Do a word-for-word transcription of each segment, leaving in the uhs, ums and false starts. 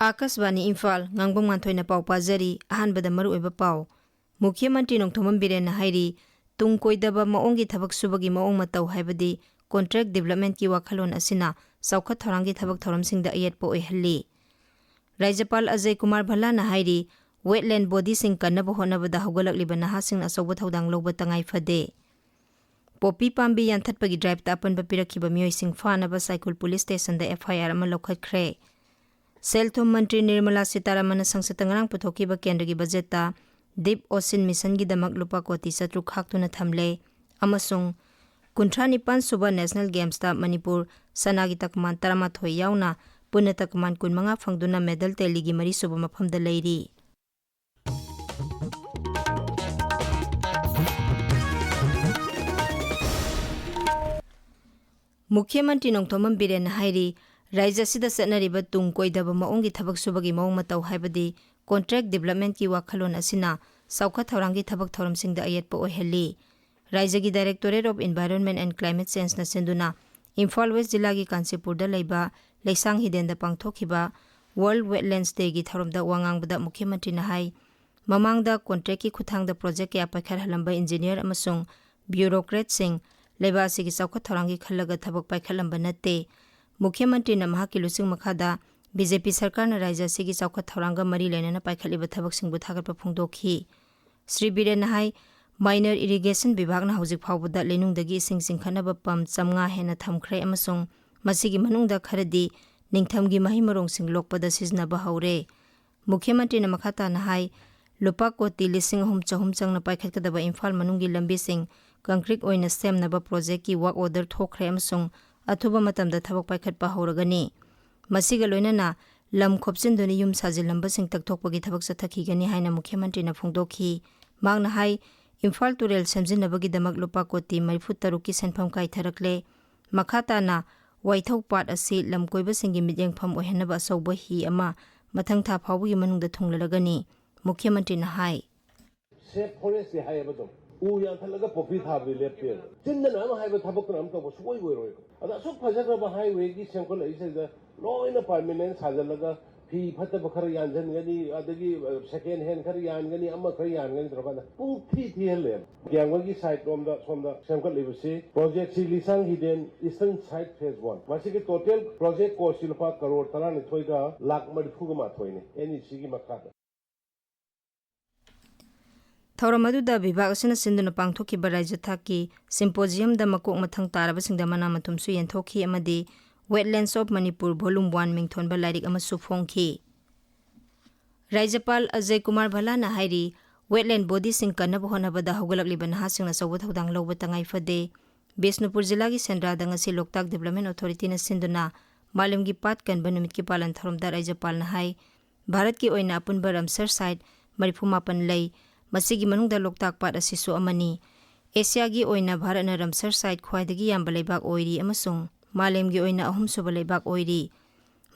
ꯑꯥꯀꯥꯁꯕꯥꯅꯤ ꯏꯝꯐꯥꯜ, ꯉꯥꯡꯕꯝ ꯉꯥꯟꯊꯣꯏꯅ ꯄꯥꯎ ꯄꯥꯖꯔꯤ꯫ ꯑꯍꯥꯟꯕꯗ ꯃꯔꯨꯑꯣꯏꯕ ꯄꯥꯎ꯫ ꯃꯨꯈ꯭ꯌ ꯃꯟꯇ꯭ꯔꯤ ꯅꯣꯡꯊꯣꯝꯕꯝ ꯕꯤꯔꯦꯟꯅ ꯍꯥꯏꯔꯤ, ꯇꯨꯡ ꯀꯣꯏꯗꯕ ꯃꯑꯣꯡꯒꯤ ꯊꯕꯛ ꯁꯨꯕꯒꯤ ꯃꯑꯣꯡ ꯃꯇꯧ, ꯍꯥꯏꯕꯗꯤ contract developmentꯀꯤ ꯋꯥꯈꯜꯂꯣꯟ ꯑꯁꯤꯅ ꯆꯥꯎꯈꯠ ꯊꯧꯔꯥꯡꯒꯤ ꯊꯕꯛ ꯊꯧꯔꯝꯁꯤꯡꯗ ꯑꯌꯦꯠꯄ ꯑꯣꯏꯍꯜꯂꯤ꯫ ꯔꯥꯖ꯭ꯌꯄꯥꯜ ꯑꯖꯌ ꯀꯨꯃꯥꯔ ꯚꯜꯂꯥꯅ ꯍꯥꯏꯔꯤ, wetland bodyꯁꯤꯡ ꯀꯟꯅꯕ ꯍꯣꯠꯅꯕꯗ ꯍꯧꯒꯠꯂꯛꯂꯤꯕ ꯅꯍꯥꯁꯤꯡꯅ ꯑꯆꯧꯕ ꯊꯧꯗꯥꯡ ꯂꯧꯕ ꯇꯉꯥꯏ ꯐꯗꯦ꯫ ꯄꯣꯄꯤ ꯄꯥꯝꯕꯤ ꯌꯥꯟꯊꯠꯄꯒꯤ driveꯇ ꯑꯄꯟꯕ ꯄꯤꯔꯛꯈꯤꯕ ꯃꯤꯑꯣꯏꯁꯤꯡ ꯐꯥꯅꯕ ꯁꯥꯏꯀꯨꯜ police stationꯗ F I R ꯑꯃ ꯂꯧꯈꯠꯈ꯭ꯔꯦ꯫ ꯁꯦꯜ ꯊꯨꯝ ꯃꯟꯇ꯭ꯔꯤ ꯅꯤꯔꯃꯂꯥ ꯁꯤꯇꯥꯔꯥꯃꯟꯅ ꯁꯪꯁꯠꯇ ꯉꯔꯥꯡ ꯄꯨꯊꯣꯛꯈꯤꯕ ꯀꯦꯟꯗ꯭ꯔꯒꯤ ꯕꯖꯦꯠꯇ Deep Ocean Missionꯒꯤꯗꯃꯛ ꯂꯨꯄꯥ ꯀꯣꯇꯤ ꯆꯥꯇ꯭ꯔꯨꯛ ꯈꯥꯛꯇꯨꯅ ꯊꯝꯂꯦ, ꯑꯃꯁꯨꯡ ꯀꯨꯟꯊ꯭ꯔꯥ ꯅꯤꯄꯥꯟ ꯁꯨꯕ National Gamesꯇ ꯃꯅꯤꯄꯨꯔ ꯁꯅꯥꯒꯤ ꯇꯀꯃꯥꯟ ꯇꯔꯥꯃꯥꯊꯣꯏ ꯌꯥꯎꯅ ꯄꯨꯟꯅ ꯇꯀꯃꯥꯟ ꯀꯨꯟꯃꯉꯥ ꯐꯪꯗꯨꯅ medal tallyꯒꯤ ꯃꯔꯤꯁꯨꯕ ꯃꯐꯝꯗ ꯂꯩꯔꯤ꯫ ꯃꯨꯈ꯭ꯌ ꯃꯟꯇ꯭ꯔꯤ ꯅꯣꯡꯊꯣꯝꯕꯝ ꯕꯤꯔꯦꯟꯅ ꯍꯥꯏꯔꯤ, ꯔꯥꯖ꯭ꯌ ꯑꯁꯤꯗ ꯆꯠꯅꯔꯤꯕ ꯇꯨꯡ ꯀꯣꯏꯗꯕ ꯃꯑꯣꯡꯒꯤ ꯊꯕꯛ ꯁꯨꯕꯒꯤ ꯃꯑꯣꯡ ꯃꯇꯧ, ꯍꯥꯏꯕꯗꯤ contract developmentꯀꯤ ꯋꯥꯈꯜꯂꯣꯟ ꯑꯁꯤꯅ ꯆꯥꯎꯈꯠ ꯊꯧꯔꯥꯡꯒꯤ ꯊꯕꯛ ꯊꯧꯔꯝꯁꯤꯡꯗ ꯑꯌꯦꯠꯄ ꯑꯣꯏꯍꯜꯂꯤ꯫ ꯔꯥꯖ꯭ꯌꯒꯤ Directorate of Environment and Climate Changeꯅ ꯁꯤꯟꯗꯨꯅ ꯏꯝꯐꯥꯜ West ꯖꯤꯂꯥꯒꯤ ꯀꯥꯟꯆꯤꯄꯨꯔꯗ ꯂꯩꯕ ꯂꯩꯁꯥꯡ ꯍꯤꯗꯦꯟꯗ ꯄꯥꯡꯊꯣꯛꯈꯤꯕ World Wetlands Dayꯒꯤ ꯊꯧꯔꯝꯗ ꯋꯥ ꯉꯥꯡꯕꯗ ꯃꯨꯈ꯭ꯌ ꯃꯟꯇ꯭ꯔꯤꯅ ꯍꯥꯏ, ꯃꯃꯥꯡꯗ contractꯀꯤ ꯈꯨꯠꯊꯥꯡꯗ project ꯀꯌꯥ ꯄꯥꯏꯈꯠꯍꯜꯂꯝꯕ engineer ꯑꯃꯁꯨꯡ bureaucratꯁꯤꯡ ꯂꯩꯕꯥꯛ ꯑꯁꯤꯒꯤ ꯆꯥꯎꯈꯠ ꯊꯧꯔꯥꯡꯒꯤ ꯈꯜꯂꯒ ꯊꯕꯛ ꯄꯥꯏꯈꯠꯂꯝꯕ ꯅꯠꯇꯦ꯫ ꯃꯨꯈ꯭ꯌ ꯃꯟꯇ꯭ꯔꯤꯅ ꯃꯍꯥꯛꯀꯤ ꯂꯨꯆꯤꯡ ꯃꯈꯥꯗ B J P ꯁꯔꯀꯥꯔꯅ ꯔꯥꯖ꯭ꯌ ꯑꯁꯤꯒꯤ ꯆꯥꯎꯈꯠ ꯊꯧꯔꯥꯡꯒ ꯃꯔꯤ ꯂꯩꯅꯅ ꯄꯥꯏꯈꯠꯂꯤꯕ ꯊꯕꯛꯁꯤꯡꯕꯨ ꯊꯥꯒꯠꯄ ꯐꯣꯡꯗꯣꯛꯈꯤ꯫ ꯁ꯭ꯔꯤ ꯕꯤꯔꯦꯟꯅ ꯍꯥꯏ, minor irrigation ꯕꯤꯚꯥꯒꯅ ꯍꯧꯖꯤꯛ ꯐꯥꯎꯕꯗ ꯂꯩꯅꯨꯡꯗꯒꯤ ꯏꯁꯤꯡ ꯆꯤꯡꯈꯠꯅꯕ pump ꯆꯥꯃꯉꯥ ꯍꯦꯟꯅ ꯊꯝꯈ꯭ꯔꯦ ꯑꯃꯁꯨꯡ ꯃꯁꯤꯒꯤ ꯃꯅꯨꯡꯗ ꯈꯔꯗꯤ ꯅꯤꯡꯊꯝꯒꯤ ꯃꯍꯩ ꯃꯔꯣꯡꯁꯤꯡ ꯂꯣꯛꯄꯗ ꯁꯤꯖꯤꯟꯅꯕ ꯍꯧꯔꯦ꯫ ꯃꯨꯈ꯭ꯌ ꯃꯟꯇ꯭ꯔꯤꯅ ꯃꯈꯥ ꯇꯥꯅ ꯍꯥꯏ, ꯂꯨꯄꯥ ꯀꯣꯇꯤ ꯂꯤꯁꯤꯡ ꯑꯍꯨꯝ ꯆꯍꯨꯝ ꯆꯪꯅ ꯄꯥꯏꯈꯠꯀꯗꯕ ꯏꯝꯐꯥꯜ ꯃꯅꯨꯡꯒꯤ ꯂꯝꯕꯤꯁꯤꯡ concrete ꯑꯣꯏꯅ ꯁꯦꯝꯅꯕ projectꯀꯤ work order ꯊꯣꯛꯈ꯭ꯔꯦ ꯑꯃꯁꯨꯡ ꯑꯊꯨꯕ ꯃꯇꯝꯗ ꯊꯕꯛ ꯄꯥꯏꯈꯠꯄ ꯍꯧꯔꯒꯅꯤ꯫ ꯃꯁꯤꯒ ꯂꯣꯏꯅꯅ ꯂꯝ ꯈꯣꯞꯆꯤꯟꯗꯨꯅ ꯌꯨꯝ ꯁꯥꯖꯤꯜꯂꯝꯕꯁꯤꯡ ꯇꯛꯊꯣꯛꯄꯒꯤ ꯊꯕꯛ ꯆꯠꯊꯈꯤꯒꯅꯤ ꯍꯥꯏꯅ ꯃꯨꯈ꯭ꯌ ꯃꯟꯇ꯭ꯔꯤꯅ ꯐꯣꯡꯗꯣꯛꯈꯤ꯫ ꯃꯍꯥꯛꯅ ꯍꯥꯏ, ꯏꯝꯐꯥꯜ ꯇꯨꯔꯦꯜ ꯁꯦꯝꯖꯤꯟꯅꯕꯒꯤꯗꯃꯛ ꯂꯨꯄꯥ ꯀꯣꯇꯤ ꯃꯔꯤꯐꯨ ꯇꯔꯨꯛꯀꯤ ꯁꯦꯟꯐꯝ ꯀꯥꯏꯊꯔꯛꯂꯦ꯫ ꯃꯈꯥ ꯇꯥꯅ ꯋꯥꯏꯊꯧ ꯄꯥꯠ ꯑꯁꯤ ꯂꯝꯀꯣꯏꯕꯁꯤꯡꯒꯤ ꯃꯤꯠꯌꯦꯡꯐꯝ ꯑꯣꯏꯍꯟꯅꯕ ꯑꯆꯧꯕ ꯍꯤ ꯑꯃ ꯃꯊꯪ ꯊꯥ ꯐꯥꯎꯕꯒꯤ ꯃꯅꯨꯡꯗ ꯊꯨꯡꯂꯔꯒꯅꯤ꯫ ꯃꯨꯈ꯭ꯌ ꯃꯟꯇ꯭ꯔꯤꯅ ꯍꯥꯏ, Save forestꯁꯦ ꯍꯥꯏꯌꯦꯕ ꯑꯗꯨꯝ꯫ ꯎ ꯌꯥꯟꯊꯠꯂꯒ ꯄꯣꯄꯤ ꯊꯥꯕꯗꯤ ꯂꯦꯞꯇꯦꯕ꯫ ꯆꯤꯟꯗꯅ ꯑꯃ ꯍꯥꯏꯕ ꯊꯕꯛꯇꯨꯅ ꯑꯃ ꯇꯧꯕ ꯁꯨꯡꯑꯣꯏ ꯑꯣꯏꯔꯣꯏꯕ꯫ ꯑꯗ ꯑꯁꯨꯛ ꯐꯖꯈ꯭ꯔꯕ highwayꯒꯤ ꯁꯦꯝꯒꯠꯂꯛꯏꯁꯤꯗ ꯂꯣꯏꯅ permanent ꯁꯥꯖꯜꯂꯒ ꯐꯤ ꯐꯠꯇꯕ ꯈꯔ ꯌꯥꯟꯁꯤꯟꯒꯅꯤ, ꯑꯗꯒꯤ ꯁꯦꯀꯦꯟ ꯍꯦꯟ ꯈꯔ ꯌꯥꯟꯒꯅꯤ, ꯑꯃ ꯈꯔ ꯌꯥꯟꯒꯅꯤ ꯇꯧꯔꯀꯥꯟꯗ ꯄꯨꯡ ꯊꯤ ꯊꯤꯍꯜꯂꯦꯕ꯫ ꯀꯤꯌꯥꯝꯒꯩꯒꯤ ꯁꯥꯏꯠ ꯂꯣꯝꯗ ꯁꯣꯝꯗ ꯁꯦꯝꯒꯠꯂꯤꯕꯁꯤ ꯄ꯭ꯔꯣꯖꯦꯛꯁꯤ ꯂꯤꯁꯥꯡ ꯍꯤꯗꯦꯟ ꯏꯁꯇꯔꯟ ꯁꯥꯏꯠ ꯐꯦꯁ ꯋꯥꯟ꯫ ꯃꯁꯤꯒꯤ ꯇꯣꯇꯦꯜ ꯄ꯭ꯔꯣꯖꯦꯛ ꯀꯣꯁꯁꯤ ꯂꯨꯄꯥ ꯀꯔꯣꯔ ꯇꯔꯥꯅꯤꯊꯣꯏꯒ ꯂꯥꯛ ꯃꯔꯤꯐꯨꯒ ꯃꯥꯊꯣꯏꯅꯤ ꯑꯦꯟ ꯏ ꯁꯤꯒꯤ ꯃꯈꯥꯗ꯫ ꯊꯧꯔꯝ ꯑꯗꯨꯗ ꯚꯤꯚꯥꯒ ꯑꯁꯤꯅ ꯁꯤꯟꯗꯨꯅ ꯄꯥꯡꯊꯣꯛꯈꯤꯕ ꯔꯥꯖ꯭ꯌ ꯊꯥꯛꯀꯤ ꯁꯤꯝꯄꯣꯖꯤꯌꯝꯗ ꯃꯀꯣꯛ ꯃꯊꯪ ꯇꯥꯔꯕꯁꯤꯡꯗ ꯃꯅꯥ ꯃꯊꯨꯝꯁꯨ ꯌꯦꯟꯊꯣꯛꯈꯤ ꯑꯃꯗꯤ Wetlands of Manipur Volume One ꯃꯤꯡꯊꯣꯟꯕ ꯂꯥꯏꯔꯤꯛ ꯑꯃꯁꯨ ꯐꯣꯡꯈꯤ꯫ ꯔꯥꯖ꯭ꯌꯄꯥꯜ ꯑꯖꯌ ꯀꯨꯃꯥꯔ ꯚꯜꯂꯥꯅ ꯍꯥꯏꯔꯤ, ꯋꯦꯠꯂꯦꯟ ꯕꯣꯗꯤꯁꯤꯡ ꯀꯟꯅꯕ ꯍꯣꯠꯅꯕꯗ ꯍꯧꯒꯠꯂꯛꯂꯤꯕ ꯅꯍꯥꯁꯤꯡꯅ ꯑꯆꯧꯕ ꯊꯧꯗꯥꯡ ꯂꯧꯕ ꯇꯉꯥꯏ ꯐꯗꯦ꯫ ꯕꯤꯁꯅꯨꯄꯨꯔ ꯖꯤꯂꯥꯒꯤ ꯁꯦꯟꯗ꯭ꯔꯥꯗ ꯉꯁꯤ ꯂꯣꯛꯇꯥꯛ ꯗꯤꯕ꯭ꯂꯞꯃꯦꯟ ꯑꯣꯊꯣꯔꯤꯇꯤꯅ ꯁꯤꯟꯗꯨꯅ ꯃꯥꯂꯦꯝꯒꯤ ꯄꯥꯠ ꯀꯟꯕ ꯅꯨꯃꯤꯠꯀꯤ ꯄꯥꯂꯟ ꯊꯧꯔꯝꯗ ꯔꯥꯖ꯭ꯌꯄꯥꯜꯅ ꯍꯥꯏ, ꯚꯥꯔꯠꯀꯤ ꯑꯣꯏꯅ ꯑꯄꯨꯟꯕ ꯔꯥꯝꯁꯔ ꯁꯥꯏꯠ ꯃꯔꯤꯐꯨ ꯃꯥꯄꯟ ꯂꯩ꯫ ꯃꯁꯤꯒꯤ ꯃꯅꯨꯡꯗ ꯂꯣꯛꯇꯥꯛ ꯄꯥꯠ ꯑꯁꯤꯁꯨ ꯑꯃꯅꯤ꯫ ꯑꯦꯁꯤꯌꯥꯒꯤ ꯑꯣꯏꯅ ꯚꯥꯔꯠꯅ ꯔꯥꯝꯁꯔ ꯁꯥꯏꯠ ꯈ꯭ꯋꯥꯏꯗꯒꯤ ꯌꯥꯝꯕ ꯂꯩꯕꯥꯛ ꯑꯣꯏꯔꯤ ꯑꯃꯁꯨꯡ ꯃꯥꯂꯦꯝꯒꯤ ꯑꯣꯏꯅ ꯑꯍꯨꯝꯁꯨꯕ ꯂꯩꯕꯥꯛ ꯑꯣꯏꯔꯤ꯫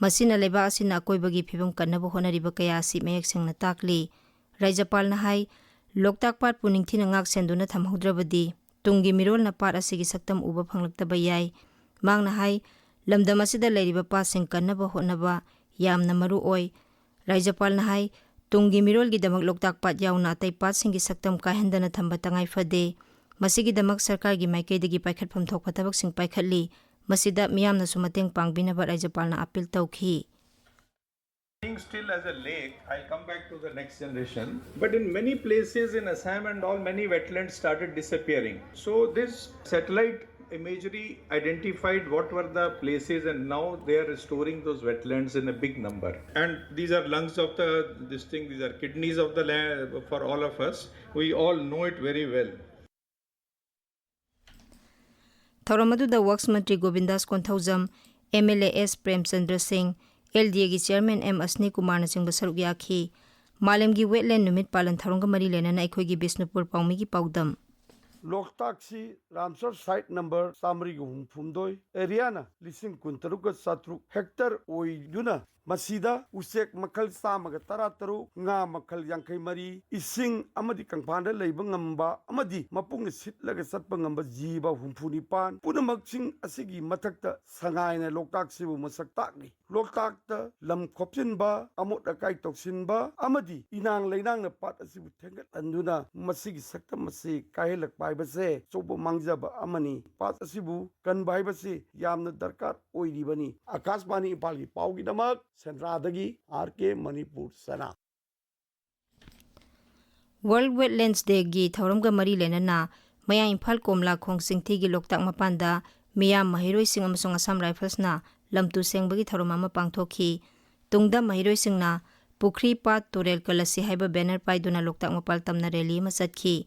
ꯃꯁꯤꯅ ꯂꯩꯕꯥꯛ ꯑꯁꯤꯅ ꯑꯀꯣꯏꯕꯒꯤ ꯐꯤꯕꯝ ꯀꯟꯅꯕ ꯍꯣꯠꯅꯔꯤꯕ ꯀꯌꯥ ꯑꯁꯤ ꯃꯌꯦꯛ ꯁꯦꯡꯅ ꯇꯥꯛꯂꯤ꯫ ꯔꯥꯖ꯭ꯌꯄꯥꯜꯅ ꯍꯥꯏ, ꯂꯣꯛꯇꯥꯛ ꯄꯥꯠꯄꯨ ꯅꯤꯡꯊꯤꯅ ꯉꯥꯛ ꯁꯦꯟꯗꯨꯅ ꯊꯝꯍꯧꯗ꯭ꯔꯕꯗꯤ ꯇꯨꯡꯒꯤ ꯃꯤꯔꯣꯜꯅ ꯄꯥꯠ ꯑꯁꯤꯒꯤ ꯁꯛꯇꯝ ꯎꯕ ꯐꯪꯂꯛꯇꯕ ꯌꯥꯏ꯫ ꯃꯍꯥꯛꯅ ꯍꯥꯏ, ꯂꯝꯗꯝ ꯑꯁꯤꯗ ꯂꯩꯔꯤꯕ ꯄꯥꯠꯁꯤꯡ ꯀꯟꯅꯕ ꯍꯣꯠꯅꯕ ꯌꯥꯝꯅ ꯃꯔꯨ ꯑꯣꯏ꯫ ꯔꯥꯖ꯭ꯌꯄꯥꯜꯅ ꯍꯥꯏ, ꯇꯨꯡꯒꯤ ꯃꯤꯔꯣꯜꯒꯤꯗꯃꯛ ꯂꯣꯛꯇꯥꯛ ꯄꯥꯠ ꯌꯥꯎꯅ ꯑꯇꯩ ꯄꯥꯠꯁꯤꯡꯒꯤ ꯁꯛꯇꯝ ꯀꯥꯏꯍꯟꯗꯅ ꯊꯝꯕ ꯇꯉꯥꯏ ꯐꯗꯦ꯫ ꯃꯁꯤꯒꯤꯗꯃꯛ ꯁꯔꯀꯥꯔꯒꯤ ꯃꯥꯏꯀꯩꯗꯒꯤ ꯄꯥꯏꯈꯠꯐꯝ ꯊꯣꯛꯄ ꯊꯕꯛꯁꯤꯡ ꯄꯥꯏꯈꯠꯂꯤ꯫ ꯃꯁꯤꯗ ꯃꯤꯌꯥꯝꯅꯁꯨ ꯃꯇꯦꯡ ꯄꯥꯡꯕꯤꯅꯕ ꯔꯥꯖ꯭ꯌꯄꯥꯜꯅ ꯑꯥꯄꯤꯜ ꯇꯧꯈꯤ꯫ Being still as a lake, I'll come back to the next generation. But in many places in Assam and all, many wetlands started disappearing. So this satellite imagery identified what were the places, and now they are restoring those wetlands in a big number. And these are lungs of the, this thing, these are kidneys of the land for all of us. We all know it very well. ꯊꯧꯔꯝ ꯑꯗꯨꯗ wax Mantri ꯒꯣꯕꯤꯟꯗꯥꯁ Konthoujam, M L A S Premchandra ꯁꯤꯡ, L ꯗꯤ ꯑꯦꯒꯤ chairman M ꯑꯁꯅꯤ ꯀꯨꯃꯥꯔꯅꯆꯤꯡꯕ ꯁꯔꯨꯛ ꯌꯥꯈꯤ꯫ ꯃꯥꯂꯦꯝꯒꯤ ꯋꯦꯠꯂꯦꯟ ꯅꯨꯃꯤꯠ ꯄꯥꯂꯟ ꯊꯧꯔꯝꯒ ꯃꯔꯤ ꯂꯩꯅꯅ ꯑꯩꯈꯣꯏꯒꯤ ꯕꯤꯁꯅꯨꯄꯨꯔ ꯄꯥꯎꯃꯤꯒꯤ ꯄꯥꯎꯗꯝ꯫ ꯂꯣꯛꯇꯥꯛꯁꯤ ꯔꯥꯝꯁꯔ ꯁꯥꯏꯠ ꯅꯝꯕꯔ ꯆꯥꯃꯔꯤꯒ ꯍꯨꯝꯐꯨ ꯍꯨꯝꯗꯣꯏ, ꯑꯦꯔꯤꯌꯥꯅ ꯂꯤꯁꯤꯡ ꯀꯨꯟꯇꯔꯨꯛꯀ ꯆꯥꯇ꯭ꯔꯨꯛ ꯍꯦꯛꯇꯔ ꯑꯣꯏꯗꯨꯅ ꯃꯁꯤꯗ ꯎꯆꯦꯛ ꯃꯈꯜ ꯆꯥꯝꯃꯒ ꯇꯔꯥꯇꯔꯨꯛ, ꯉꯥ ꯃꯈꯜ ꯌꯥꯡꯈꯩ ꯃꯔꯤ, ꯏꯁꯤꯡ ꯑꯃꯗꯤ ꯀꯪꯐꯥꯟꯗ ꯂꯩꯕ ꯉꯝꯕ ꯑꯃꯗꯤ ꯃꯄꯨꯡꯅ ꯁꯤꯠꯂꯒ ꯆꯠꯄ ꯉꯝꯕ ꯖꯤꯕ ꯍꯨꯝꯐꯨ ꯅꯤꯄꯥꯟ, ꯄꯨꯝꯅꯃꯛꯁꯤꯡ ꯑꯁꯤꯒꯤ ꯃꯊꯛꯇ ꯁꯉꯥꯏꯅ ꯂꯣꯛꯇꯥꯛꯁꯤꯕꯨ ꯃꯁꯛ ꯇꯥꯛꯂꯤ꯫ ꯂꯣꯛꯇꯥꯛꯇ ꯂꯝ ꯈꯣꯞꯆꯤꯟꯕ, ꯑꯃꯣꯠ ꯑꯀꯥꯏ ꯇꯧꯁꯤꯟꯕ ꯑꯃꯗꯤ ꯏꯅꯥꯡ ꯂꯩꯅꯥꯡꯅ ꯄꯥꯠ ꯑꯁꯤꯕꯨ ꯊꯦꯡꯒꯠꯍꯟꯗꯨꯅ ꯃꯁꯤꯒꯤ ꯁꯛꯇꯝ ꯑꯁꯤ ꯀꯥꯏꯍꯜꯂꯛꯄ ꯍꯥꯏꯕꯁꯦ ꯑꯆꯧꯕ ꯃꯥꯡꯖꯕ ꯑꯃꯅꯤ꯫ ꯄꯥꯠ ꯑꯁꯤꯕꯨ ꯀꯟꯕ ꯍꯥꯏꯕꯁꯤ ꯌꯥꯝꯅ ꯗꯔꯀꯥꯔ ꯑꯣꯏꯔꯤꯕꯅꯤ꯫ ꯑꯀꯥꯁꯕꯥꯅꯤ ꯏꯝꯐꯥꯜꯒꯤ ꯄꯥꯎꯒꯤꯗꯃꯛ ꯁꯦꯟꯗ꯭ꯔꯥꯗꯒꯤ ꯑꯥꯔ ꯀꯦ ꯃꯅꯤꯄꯨꯔ ꯁꯅꯥ꯫ World Wetlands Dayꯒꯤ ꯊꯧꯔꯝꯒ ꯃꯔꯤ ꯂꯩꯅꯅ ꯃꯌꯥꯡ ꯏꯝꯐꯥꯜ ꯀꯣꯝꯂꯥꯈꯣꯡ ꯆꯤꯡꯊꯤꯒꯤ ꯂꯣꯛꯇꯥꯛ ꯃꯄꯥꯟꯗ ꯃꯤꯌꯥꯝ, ꯃꯍꯩꯔꯣꯏꯁꯤꯡ ꯑꯃꯁꯨꯡ ꯑꯁꯥꯝ ꯔꯥꯏꯐꯜꯁꯅ ꯂꯝꯇꯨ ꯁꯦꯡꯕꯒꯤ ꯊꯧꯔꯝ ꯑꯃ ꯄꯥꯡꯊꯣꯛꯈꯤ꯫ ꯇꯨꯡꯗ ꯃꯍꯩꯔꯣꯏꯁꯤꯡꯅ ꯄꯨꯈ꯭ꯔꯤ, ꯄꯥꯠ, ꯇꯨꯔꯦꯜ ꯀꯜꯂꯁꯤ ꯍꯥꯏꯕ ꯕꯦꯅꯔ ꯄꯥꯏꯗꯨꯅ ꯂꯣꯛꯇꯥꯛ ꯃꯄꯥꯜ ꯇꯝꯅ ꯔꯦꯂꯤ ꯑꯃ ꯆꯠꯈꯤ꯫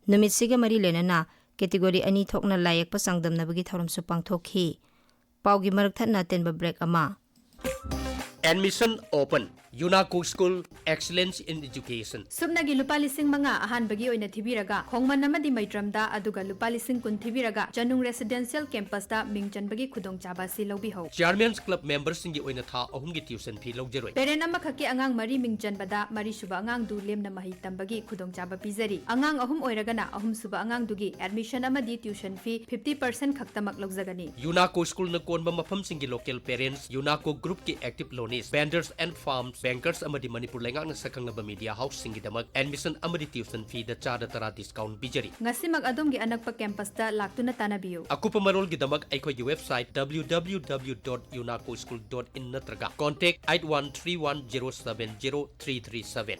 ꯅꯨꯃꯤꯠꯁꯤꯒ ꯃꯔꯤ ꯂꯩꯅꯅ ꯀꯦꯇꯦꯒꯣꯔꯤ ꯑꯅꯤ ꯊꯣꯛꯅ ꯂꯥꯏ ꯌꯦꯛꯄ ꯆꯥꯡꯗꯝꯅꯕꯒꯤ ꯊꯧꯔꯝꯁꯨ ꯄꯥꯡꯊꯣꯛꯈꯤ꯫ ꯄꯥꯎꯒꯤ ꯃꯔꯛ ꯊꯠꯅ ꯑꯇꯦꯟꯕ ꯕ꯭ꯔꯦꯛ ꯑꯃ꯫ Admission open. UNACO School, Excellence in Education. ꯁꯨꯞꯅꯒꯤ ꯂꯨꯄꯥ ꯂꯤꯁꯤꯡ ꯃꯉꯥ ꯑꯍꯥꯟꯕꯒꯤ ꯑꯣꯏꯅ ꯊꯤꯕꯤꯔꯒ, ꯈꯣꯡꯃꯟ ꯑꯃꯗꯤ ꯃꯩꯇ꯭ꯔꯝꯗ, ꯑꯗꯨꯒ ꯂꯨꯄꯥ ꯂꯤꯁꯤꯡ ꯀꯨꯟ ꯊꯤꯕꯤꯔꯒ, ꯆꯅꯨꯡ Residential Campusꯇ ꯃꯤꯡ ꯆꯟꯕꯒꯤ ꯈꯨꯗꯣꯡꯆꯥꯕ ꯑꯁꯤ ꯂꯧꯕꯤꯍꯧ꯫ Chairman's Club memberꯁꯤꯡꯒꯤ ꯑꯣꯏꯅ ꯊꯥ ꯑꯍꯨꯝꯒꯤ tuition fee ꯂꯧꯖꯔꯣꯏ꯫ Parent ꯑꯃꯈꯛꯀꯤ ꯑꯉꯥꯡ ꯃꯔꯤ ꯃꯤꯡ ꯆꯟꯕꯗ, ꯃꯔꯤꯁꯨꯕ ꯑꯉꯥꯡꯗꯨ ꯂꯦꯝꯅ ꯃꯍꯩ ꯇꯝꯕꯒꯤ ꯈꯨꯗꯣꯡꯆꯥꯕ ꯄꯤꯖꯔꯤ꯫ ꯑꯉꯥꯡ ꯑꯍꯨꯝ ꯑꯣꯏꯔꯒꯅ, ꯑꯍꯨꯝꯁꯨꯕ ꯑꯉꯥꯡꯗꯨꯒꯤ admission ꯑꯃꯗꯤ tuition fee fifty percent ꯈꯛꯇꯃꯛ ꯂꯧꯖꯒꯅꯤ꯫ UNACO Schoolꯅ ꯀꯣꯟꯕ ꯃꯐꯝꯁꯤꯡꯒꯤ local parents, UNACO Groupꯀꯤ active loanees, vendors and firms, bankers ꯑꯃꯗꯤ ꯃꯅꯤꯄꯨꯔ ꯂꯩꯉꯥꯛꯅ ꯁꯛꯈꯪꯂꯕ media houseꯁꯤꯡꯒꯤꯗꯃꯛ admission ꯑꯃꯗꯤ tuition feeꯗ ꯆꯥꯗ ꯇꯔꯥ discount ꯄꯤꯖꯔꯤ꯫ ꯉꯁꯤꯃꯛ ꯑꯗꯣꯝꯒꯤ ꯑꯅꯛꯄ campusꯇ ꯂꯥꯛꯇꯨꯅ ꯇꯥꯟꯅꯕꯤꯌꯨ꯫ ꯑꯀꯨꯞꯄ ꯃꯔꯣꯜꯒꯤꯗꯃꯛ ꯑꯩꯈꯣꯏꯒꯤ website W W W dot unaco school dot in ꯅꯠꯇ꯭ꯔꯒ contact eight one three one zero seven zero three three seven꯫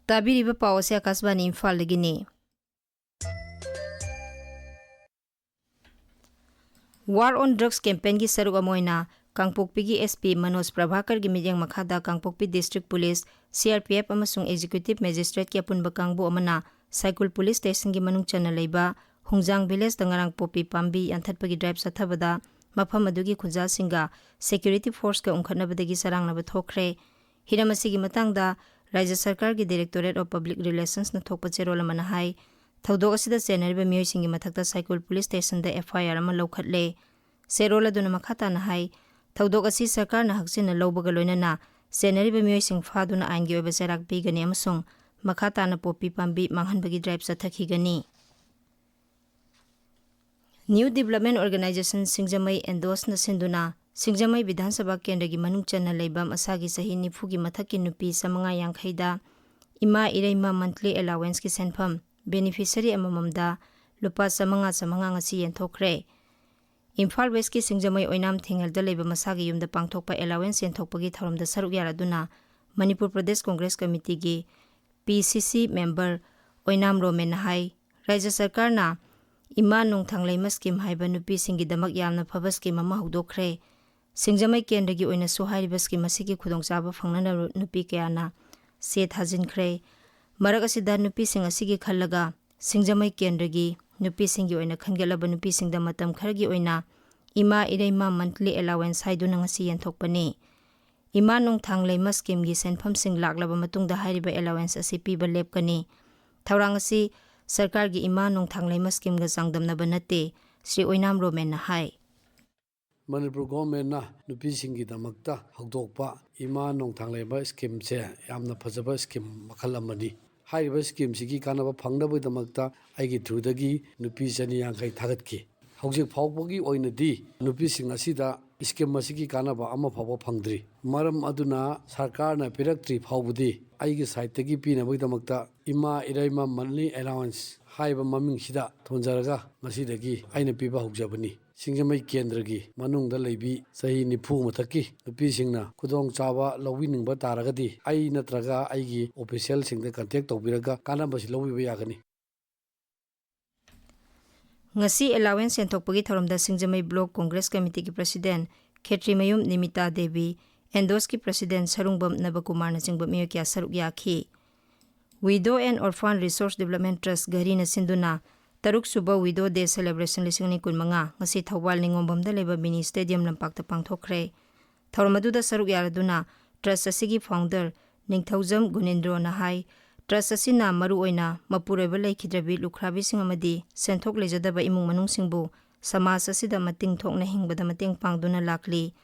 ꯇꯥꯕꯤꯔꯤꯕ ꯄꯥꯎ ꯑꯁꯤ ꯑꯀꯥꯁꯕꯥꯅꯤ ꯏꯝꯐꯥꯜꯗꯒꯤꯅꯤ꯫ War on Drugs campaignꯒꯤ ꯁꯔꯨꯛ ꯑꯃ ꯑꯣꯏꯅ ꯀꯥꯡꯄꯣꯛꯄꯤꯒꯤ S P ꯃꯅꯣꯖ ꯄ꯭ꯔꯚꯥꯀꯔꯒꯤ ꯃꯤꯠꯌꯦꯡ ꯃꯈꯥꯗ ꯀꯥꯡꯄꯣꯛꯄꯤ District Police, C R P F ꯑꯃꯁꯨꯡ Executive Magistrateꯀꯤ ꯑꯄꯨꯟꯕ ꯀꯥꯡꯕꯨ ꯑꯃꯅ ꯁꯥꯏꯀꯨꯜ Police Stationꯒꯤ ꯃꯅꯨꯡ ꯆꯟꯅ ꯂꯩꯕ ꯍꯨꯡꯖꯥꯡ Villageꯇ ꯉꯔꯥꯡ ꯄꯣꯄꯤ ꯄꯥꯝꯕꯤ ꯌꯥꯟꯊꯠꯄꯒꯤ drive ꯆꯠꯊꯕꯗ ꯃꯐꯝ ꯑꯗꯨꯒꯤ ꯈꯨꯟꯖꯥꯁꯤꯡꯒ security forceꯀ ꯎꯪꯈꯠꯅꯕꯗꯒꯤ ꯆꯔꯥꯡꯅꯕ ꯊꯣꯛꯈ꯭ꯔꯦ꯫ ꯍꯤꯔꯝ ꯑꯁꯤꯒꯤ ꯃꯇꯥꯡꯗ ꯔꯥꯖ꯭ꯌ ꯁꯔꯀꯥꯔꯒꯤ Directorate of Public Relationsꯅ ꯊꯣꯛꯄ ꯆꯦꯔꯣꯜ ꯑꯃꯅ ꯍꯥꯏ, ꯊꯧꯗꯣꯛ ꯑꯁꯤꯗ ꯆꯦꯟꯅꯔꯤꯕ ꯃꯤꯑꯣꯏꯁꯤꯡꯒꯤ ꯃꯊꯛꯇ ꯁꯥꯏꯀꯨꯜ Police Stationꯗ F I R ꯑꯃ ꯂꯧꯈꯠꯂꯦ꯫ ꯁꯦꯔꯣꯜ ꯑꯗꯨꯅ ꯃꯈꯥ ꯇꯥꯅ ꯍꯥꯏ, ꯊꯧꯗꯣꯛ ꯑꯁꯤ ꯁꯔꯀꯥꯔꯅ ꯍꯛꯆꯤꯟꯅ ꯂꯧꯕꯒ ꯂꯣꯏꯅꯅ ꯆꯦꯟꯅꯔꯤꯕ ꯃꯤꯑꯣꯏꯁꯤꯡ ꯐꯥꯗꯨꯅ ꯑꯥꯏꯟꯒꯤ ꯑꯣꯏꯕ ꯆꯩꯔꯥꯛ ꯄꯤꯒꯅꯤ ꯑꯃꯁꯨꯡ ꯃꯈꯥ ꯇꯥꯅ ꯄꯣꯄꯤ ꯄꯥꯝꯕꯤ ꯃꯥꯡꯍꯟꯕꯒꯤ ꯗ꯭ꯔꯥꯏꯚ ꯆꯠꯊꯈꯤꯒꯅꯤ꯫ ꯅ꯭ꯌꯨ ꯗꯤꯕꯂꯞꯃꯦꯟ ꯑꯣꯔꯒꯅꯥꯏꯖꯦꯁꯟ ꯁꯤꯡꯖꯃꯩ ꯑꯦꯟꯗꯣꯁꯅ ꯁꯤꯟꯗꯨꯅ ꯁꯤꯡꯖꯃꯩ ꯕꯤꯙꯥꯟ ꯁꯚꯥ ꯀꯦꯟꯗ꯭ꯔꯒꯤ ꯃꯅꯨꯡ ꯆꯟꯅ ꯂꯩꯕ ꯃꯁꯥꯒꯤ ꯆꯍꯤ ꯅꯤꯐꯨꯒꯤ ꯃꯊꯛꯀꯤ ꯅꯨꯄꯤ ꯆꯥꯃꯉꯥ ꯌꯥꯡꯈꯩꯗ ꯏꯃꯥ ꯏꯔꯩꯃ ꯃꯟꯊꯂꯤ ꯑꯦꯂꯥꯋꯦꯟꯁꯀꯤ ꯁꯦꯟꯐꯝ ꯕꯦꯅꯤꯐꯤꯁꯔꯤ ꯑꯃꯃꯝꯗ ꯂꯨꯄꯥ ꯆꯥꯃꯉꯥ ꯆꯥꯃꯉꯥ ꯉꯁꯤ ꯌꯦꯟꯊꯣꯛꯈ꯭ꯔꯦ꯫ ꯏꯝꯐꯥꯜ ꯋꯦꯁꯀꯤ ꯁꯤꯡꯖꯃꯩ ꯑꯣꯏꯅꯥꯝ ꯊꯤꯡꯉꯦꯜꯗ ꯂꯩꯕ ꯃꯁꯥꯒꯤ ꯌꯨꯝꯗ ꯄꯥꯡꯊꯣꯛꯄ ꯑꯦꯂꯥꯋꯦꯟꯁ ꯌꯦꯟꯊꯣꯛꯄꯒꯤ ꯊꯧꯔꯝꯗ ꯁꯔꯨꯛ ꯌꯥꯔꯗꯨꯅ ꯃꯅꯤꯄꯨꯔ ꯄ꯭ꯔꯗꯦꯁ ꯀꯣꯡꯒ꯭ꯔꯦꯁ ꯀꯃꯤꯇꯤꯒꯤ ꯄꯤ ꯁꯤ ꯁꯤ ꯃꯦꯝꯕꯔ ꯑꯣꯏꯅꯥꯝ ꯔꯣꯃꯦꯟꯅ ꯍꯥꯏ, ꯔꯥꯖ꯭ꯌ ꯁꯔꯀꯥꯔꯅ ꯏꯃꯥ ꯅꯣꯡꯊꯥꯡꯂꯩꯃ ꯁ꯭ꯀꯤꯝ ꯍꯥꯏꯕ ꯅꯨꯄꯤꯁꯤꯡꯒꯤꯗꯃꯛ ꯌꯥꯝꯅ ꯐꯕ ꯁ꯭ꯀꯤꯝ ꯑꯃ ꯍꯧꯗꯣꯛꯈ꯭ꯔꯦ꯫ ꯁꯤꯡꯖꯃꯩ ꯀꯦꯟꯗ꯭ꯔꯒꯤ ꯑꯣꯏꯅꯁꯨ ꯍꯥꯏꯔꯤꯕ ꯁ꯭ꯀꯤꯝ ꯑꯁꯤꯒꯤ ꯈꯨꯗꯣꯡꯆꯥꯕ ꯐꯪꯅꯅꯕ ꯅꯨꯄꯤ ꯀꯌꯥꯅ ꯁꯦ ꯊꯥꯖꯤꯟꯈ꯭ꯔꯦ꯫ ꯃꯔꯛ ꯑꯁꯤꯗ ꯅꯨꯄꯤꯁꯤꯡ ꯑꯁꯤꯒꯤ ꯈꯜꯂꯒ ꯁꯤꯡꯖꯃꯩ ꯀꯦꯟꯗ꯭ꯔꯒꯤ ꯅꯨꯄꯤꯁꯤꯡꯒꯤ ꯑꯣꯏꯅ ꯈꯟꯒꯠꯂꯕ ꯅꯨꯄꯤꯁꯤꯡꯗ ꯃꯇꯝ ꯈꯔꯒꯤ ꯑꯣꯏꯅ ꯏꯃꯥ ꯏꯔꯩꯃ ꯃꯟꯊꯂꯤ ꯑꯦꯂꯥꯋꯦꯟꯁ ꯍꯥꯏꯗꯨꯅ ꯉꯁꯤ ꯌꯦꯟꯊꯣꯛꯄꯅꯤ꯫ ꯏꯃꯥ ꯅꯣꯡꯊꯥꯡꯂꯩꯃ ꯁ꯭ꯀꯤꯝꯒꯤ ꯁꯦꯟꯐꯝꯁꯤꯡ ꯂꯥꯛꯂꯕ ꯃꯇꯨꯡꯗ ꯍꯥꯏꯔꯤꯕ ꯑꯦꯂꯥꯋꯦꯟꯁ ꯑꯁꯤ ꯄꯤꯕ ꯂꯦꯞꯀꯅꯤ꯫ ꯊꯧꯔꯥꯡ ꯑꯁꯤ ꯁꯔꯀꯥꯔꯒꯤ ꯏꯃꯥ ꯅꯣꯡꯊꯥꯡꯂꯩꯃ ꯁ꯭ꯀꯤꯝꯒ ꯆꯥꯡꯗꯝꯅꯕ ꯅꯠꯇꯦ, ꯁ꯭ꯔꯤ ꯑꯣꯏꯅꯥꯝ ꯔꯣꯃꯦꯟꯅ ꯍꯥꯏ꯫ ꯃꯅꯤꯄꯨꯔ ꯒꯣꯔꯃꯦꯟꯅ ꯅꯨꯄꯤꯁꯤꯡꯒꯤꯗꯃꯛꯇ ꯍꯧꯗꯣꯛꯄ ꯏꯃꯥ ꯅꯣꯡꯊꯥꯡꯂꯩꯃ ꯁ꯭ꯀꯤꯝꯁꯦ ꯌꯥꯝꯅ ꯐꯖꯕ ꯁ꯭ꯀꯤꯝ ꯃꯈꯜ ꯑꯃꯅꯤ꯫ ꯍꯥꯏꯔꯤꯕ ꯁ꯭ꯀꯤꯝꯁꯤꯒꯤ ꯀꯥꯟꯅꯕ ꯐꯪꯅꯕꯒꯤꯗꯃꯛꯇ ꯑꯩꯒꯤ ꯊ꯭ꯔꯨꯗꯒꯤ ꯅꯨꯄꯤ ꯆꯅꯤ ꯌꯥꯡꯈꯩ ꯊꯥꯒꯠꯈꯤ꯫ ꯍꯧꯖꯤꯛ ꯐꯥꯎꯕꯒꯤ ꯑꯣꯏꯅꯗꯤ ꯅꯨꯄꯤꯁꯤꯡ ꯑꯁꯤꯗ ꯁ꯭ꯀꯤꯝ ꯑꯁꯤꯒꯤ ꯀꯥꯟꯅꯕ ꯑꯃ ꯐꯥꯎꯕ ꯐꯪꯗ꯭ꯔꯤ꯫ ꯃꯔꯝ ꯑꯗꯨꯅ ꯁꯔꯀꯥꯔꯅ ꯄꯤꯔꯛꯇ꯭ꯔꯤ ꯐꯥꯎꯕꯗꯤ ꯑꯩꯒꯤ ꯁꯥꯏꯠꯇꯒꯤ ꯄꯤꯅꯕꯒꯤꯗꯃꯛꯇ ꯏꯃꯥ ꯏꯔꯩꯃ ꯃꯟꯊꯂꯤ ꯑꯦꯂꯥꯋꯦꯟꯁ ꯍꯥꯏꯕ ꯃꯃꯤꯡꯁꯤꯗ ꯊꯣꯟꯖꯔꯒ ꯉꯁꯤꯗꯒꯤ ꯑꯩꯅ ꯄꯤꯕ ꯍꯧꯖꯕꯅꯤ꯫ ꯁꯤꯡꯖꯃꯩ ꯀꯦꯟꯗ꯭ꯔꯒꯤ ꯃꯅꯨꯡꯗ ꯂꯩꯕꯤ ꯆꯍꯤ ꯅꯤꯐꯨ ꯃꯊꯛꯀꯤ ꯅꯨꯄꯤꯁꯤꯡꯅ ꯈꯨꯗꯣꯡꯆꯥꯕ ꯂꯧꯕꯤꯅꯤꯡꯕ ꯇꯥꯔꯒꯗꯤ ꯑꯩ ꯅꯠꯇ꯭ꯔꯒ ꯑꯩꯒꯤ ꯑꯣꯐꯤꯁꯤꯌꯦꯜꯁꯤꯡꯗ ꯀꯟꯇꯦꯛ ꯇꯧꯕꯤꯔꯒ ꯀꯥꯟꯅꯕꯁꯤ ꯂꯧꯕꯤꯕ ꯌꯥꯒꯅꯤ꯫ ꯉꯁꯤ ꯑꯦꯂꯥꯋꯦꯟꯁ ꯌꯦꯟꯊꯣꯛꯄꯒꯤ ꯊꯧꯔꯝꯗ ꯁꯤꯡꯖꯃꯩ ꯕ꯭ꯂꯣꯛ ꯀꯣꯡꯒ꯭ꯔꯦꯁ ꯀꯃꯤꯇꯤꯒꯤ ꯄ꯭ꯔꯁꯤꯗꯦꯟ ꯈꯦꯇ꯭ꯔꯤꯃꯌꯨꯝ ꯅꯤꯃꯤꯇꯥ ꯗꯦꯕꯤ, ꯑꯦꯟꯗꯣꯁꯀꯤ ꯄ꯭ꯔꯁꯤꯗꯦꯟ ꯁꯔꯨꯡꯕꯝ ꯅꯕꯀꯨꯃꯥꯔꯅꯆꯤꯡꯕ ꯃꯤꯑꯣꯏ ꯀꯌꯥ ꯁꯔꯨꯛ ꯌꯥꯈꯤ꯫ Widow and Orphan Resource Development Trust ꯘꯔꯤꯅ ꯁꯤꯟꯗꯨꯅ ꯇꯔꯨꯛ ꯁꯨꯕ Widow Day Celebration ꯂꯤꯁꯤꯡ ꯑꯅꯤ ꯀꯨꯟꯃꯉꯥ ꯉꯁꯤ ꯊꯧꯕꯥꯜ ꯅꯤꯉꯣꯝꯕꯝꯗ ꯂꯩꯕ ꯃꯤꯅꯤ ꯁ꯭ꯇꯦꯗꯤꯌꯝ ꯂꯝꯄꯥꯛꯇ ꯄꯥꯡꯊꯣꯛꯈ꯭ꯔꯦ꯫ ꯊꯧꯔꯝ ꯑꯗꯨꯗ ꯁꯔꯨꯛ ꯌꯥꯔꯗꯨꯅ ꯇ꯭ꯔꯁ ꯑꯁꯤꯒꯤ ꯐꯥꯎꯟꯗꯔ ꯅꯤꯡꯊꯧꯖꯝ ꯒꯨꯅꯤꯟꯗ꯭ꯔꯣꯅ ꯍꯥꯏ, ꯇ꯭ꯔꯁ ꯑꯁꯤꯅ ꯃꯔꯨꯑꯣꯏꯅ ꯃꯄꯨꯔꯣꯏꯕ ꯂꯩꯈꯤꯗ꯭ꯔꯕꯤ ꯂꯨꯈ꯭ꯔꯥꯕꯤꯁꯤꯡ ꯑꯃꯗꯤ ꯁꯦꯟꯊꯣꯛ ꯂꯩꯖꯗꯕ ꯏꯃꯨꯡ ꯃꯅꯨꯡꯁꯤꯡꯕꯨ ꯁꯃꯥꯖ ꯑꯁꯤꯗ ꯃꯇꯤꯡ ꯊꯣꯛꯅ ꯍꯤꯡꯕꯗ ꯃꯇꯦꯡ ꯄꯥꯡꯗꯨꯅ ꯂꯥꯛꯂꯤ꯫